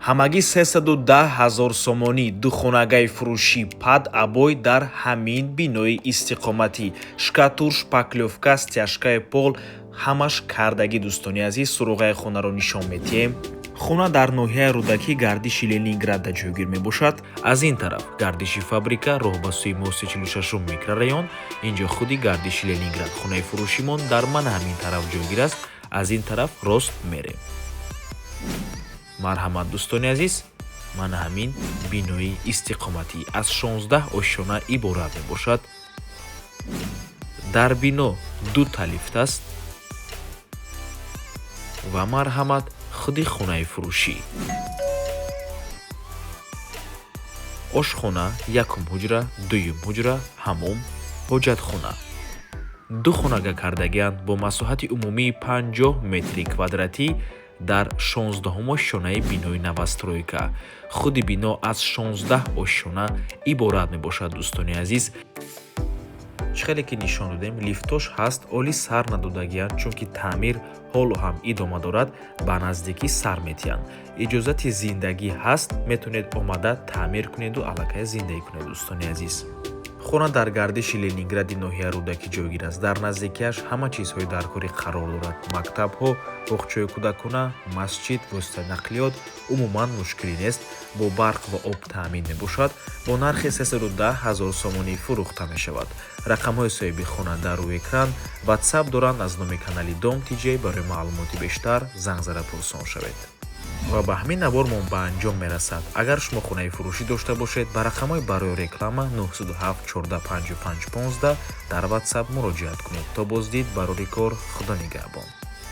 Ҳамагӣ 310 ҳазор сомонӣ, духонагаи фурӯшӣ под обой дар ҳамин бинои истиқоматӣ. Штукатур, шпаклёвка, стяжкаи пол ҳамаш кардагӣ. Дӯстони азиз, суроғаи хонаро нишон медиҳем. Хона дар ноҳияи Рӯдакӣ, гардиши Ленинградда ҷойгир мебошад. Аз ин тараф гардиши фабрика, роҳ ба сӯи мости 46-ум микрорайон, инҷо худи гардиши Ленинград. Хонаи фурӯшимон дар мана ҳамин тараф ҷойгир аст. Аз ин тараф рост мерем. Марҳамат, дӯстони азиз, мана ҳамин бинои истиқоматӣ аз 16 ошёна иборат мебошад. Дар бино дута лифт аст. Ва марҳамат, худи хонаи фурӯшӣ. Ошхона, якум ҳуҷра, дуюм ҳуҷра, ҳаммом, ҳоҷатхона. Ду хонага кардагианд бо масоҳати умумии 50 метри квадратӣ дар 16-ум ошёнаи бинои новостройка. Худи бино аз 16 ошёна иборат мебошад, дӯстони азиз. Чӣ хеле ки нишон додем, лифтош ҳаст, оли сар надодагианд, чунки таъмир ҳоло ҳам идома дорад, ба наздикӣ сар метиҳанд. Иҷозати зиндагӣ ҳаст, метавонед омада таъмир кунеду аллакай зиндагӣ кунед, дӯстони азиз. Хона дар гардиши Ленингради ноҳияи Рӯдакӣ ҷойгир аст. Дар наздикиаш ҳама чизҳои даркорӣ қарор дорад: мактабҳо, боғчаҳои кӯдакона, масҷид, воситаи нақлиёт. Умуман мушкилӣ нест. Бо барқ ва об таъмин мебошад. Бо нархи 310 ҳазор сомонӣ фурӯхта мешавад. Рақамҳои соҳиби хона дар рӯи экран, Ватсап доранд. Аз номи канали Дом ТЖ барои маълумоти бештар занг зада пурсон шавед. Ва ба ҳамин навормон ба анҷом мерасад. Агар шумо хонаи фурӯшӣ дошта бошед, ба рақамҳои барои реклама 907 14 55 15 дар Ватсап муроҷиат кунед. То боздид, барори кор, Худо нигаҳбон.